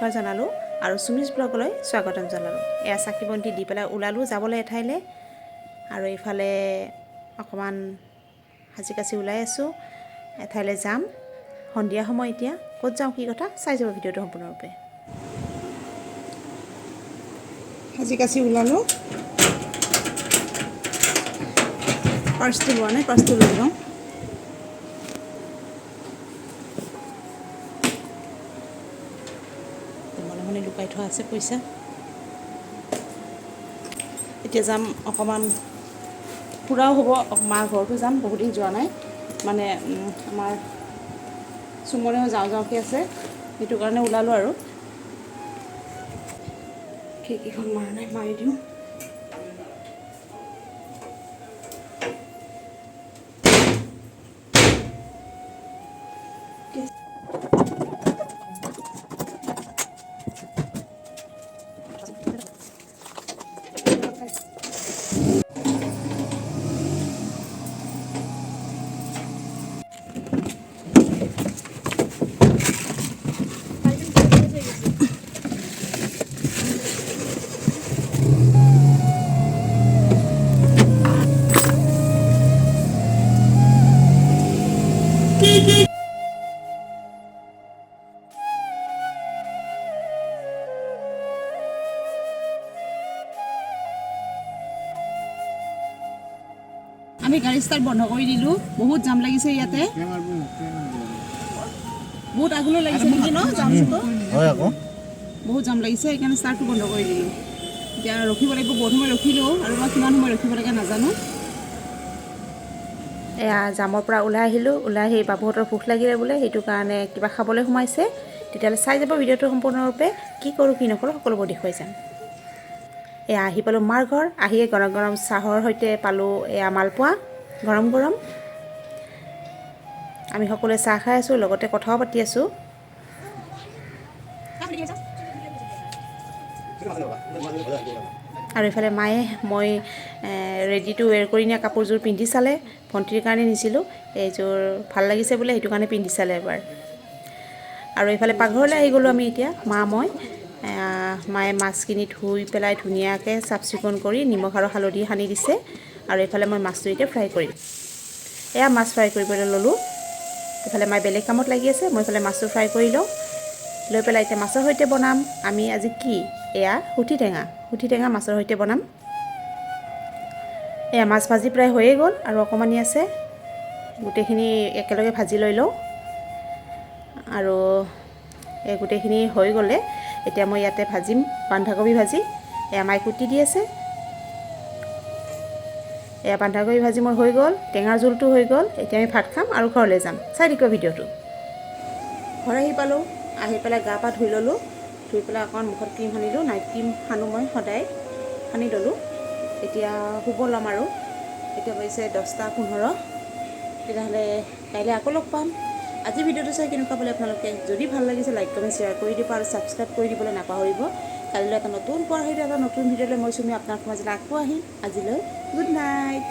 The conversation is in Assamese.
নমস্কাৰ জনালোঁ আৰু চুমিজ ব্লগলৈ স্বাগতম জনালোঁ। এয়া চাকি বন্তি দি পেলাই ওলালোঁ যাবলৈ এঠাইলৈ আৰু এইফালে অকণমান সাজি কাচি ওলাই আছোঁ, এঠাইলৈ যাম। সন্ধিয়া সময়, এতিয়া ক'ত যাওঁ কি কথা চাই যাব ভিডিঅ'টো সম্পূৰ্ণৰূপে। সাজি কাচি ওলালোঁ। পাৰ্চটো লোৱা নাই, পাৰ্চটো লৈ লওঁ। মনে মনে লুকাই থোৱা আছে পইচা। এতিয়া যাম, অকণমান ফুৰাও হ'ব, মাৰ ঘৰতো যাম, বহুত দিন যোৱা নাই। মানে আমাৰ চুমনেও যাওঁ যাওঁকৈ আছে, সেইটো কাৰণে ওলালোঁ আৰু। খিৰিকীখন মাৰা নাই, মাৰি দিওঁ। আমি গাড়ী ষ্টাৰ্ট বন্ধ কৰি দিলোঁ। বহুত জাম লাগিছে ইয়াতে, বহুত আগলৈ লাগিছে নেকি ন জামটো? হয় আকৌ। বহুত জাম লাগিছে, সেইকাৰণে ষ্টাৰ্টটো বন্ধ কৰি দিলোঁ। এতিয়া ৰখিব লাগিব, বহুত সময় ৰখিলোঁ আৰু বা কিমান সময় ৰখিব লাগে নাজানো। এয়া জামৰ পৰা ওলাই আহিলোঁ। ওলাই আহি বাবুহঁতৰ ভোক লাগিলে বোলে, সেইটো কাৰণে কিবা খাবলৈ সোমাইছে। তেতিয়াহ'লে চাই যাব ভিডিঅ'টো সম্পূৰ্ণৰূপে, কি কৰোঁ কি নকৰোঁ সকলোবোৰ দেখুৱাই যাম। এয়া আহি পালোঁ মাৰ ঘৰ। আহিয়ে গৰম গৰম চাহৰ সৈতে পালোঁ এয়া মালপোৱা গৰম গৰম। আমি সকলোৱে চাহ খাই আছোঁ, লগতে কথাও পাতি আছোঁ। আৰু এইফালে মায়ে মই ৰেডি টু ৱেৰ কৰি নিয়া কাপোৰযোৰ পিন্ধি চালে। ভণ্টিৰ কাৰণে নিছিলোঁ এইযোৰ, ভাল লাগিছে বোলে, সেইটো কাৰণে পিন্ধি চালে এবাৰ। আৰু এইফালে পাকঘৰলৈ আহি গ'লোঁ আমি এতিয়া, মা মই। মায়ে মাছখিনি ধুই পেলাই ধুনীয়াকৈ চাফ চিকুণ কৰি নিমখ আৰু হালধি সানি দিছে। আৰু এইফালে মই মাছটো এতিয়া ফ্ৰাই কৰিম। এয়া মাছ ফ্ৰাই কৰিবলৈ ল'লোঁ। এইফালে মায়ে বেলেগ কামত লাগি আছে, মই এইফালে মাছটো ফ্ৰাই কৰি লওঁ। লৈ পেলাই এতিয়া মাছৰ সৈতে বনাম আমি আজি কি, এয়া সুঠি টেঙা। সুঠি টেঙা মাছৰ সৈতে বনাম। এয়া মাছ ভাজি প্ৰায় হৈয়ে গ'ল আৰু অকণমানি আছে, গোটেইখিনি একেলগে ভাজি লৈ লওঁ। আৰু এই গোটেইখিনি হৈ গ'লে এতিয়া মই ইয়াতে ভাজিম বন্ধাকবি ভাজি। এয়া মায়ে কুটি দি আছে। এয়া বন্ধাকবি ভাজি মোৰ হৈ গ'ল, টেঙাৰ জোলটো হৈ গ'ল। এতিয়া আমি ভাত খাম আৰু ঘৰলৈ যাম। চাই থাকিব ভিডিঅ'টো। ঘৰ আহি পালোঁ, আহি পেলাই গা পা ধুই ল'লোঁ। ধুই পেলাই অকণমান মুখত ক্ৰীম সানিলোঁ, নাইট ক্ৰীম সানো মই সদায়, সানি ল'লোঁ। এতিয়া শুব ল'ম আৰু। এতিয়া বাজিছে 10:15। তেতিয়াহ'লে কাইলৈ আকৌ লগ পাম। আজি ভিডিঅ'টো চাই কেনেকুৱা পালে আপোনালোকে? যদি ভাল লাগিছে লাইক কমেণ্ট শ্বেয়াৰ কৰি দিব আৰু ছাবস্ক্ৰাইব কৰি দিবলৈ নাপাহৰিব। কাইলৈ এটা নতুন পোৱাৰ সৈতে এটা নতুন ভিডিঅ'লৈ মই চুমি আপোনাৰ মাজলৈ আকৌ আহিম। আজিলৈ গুড নাইট।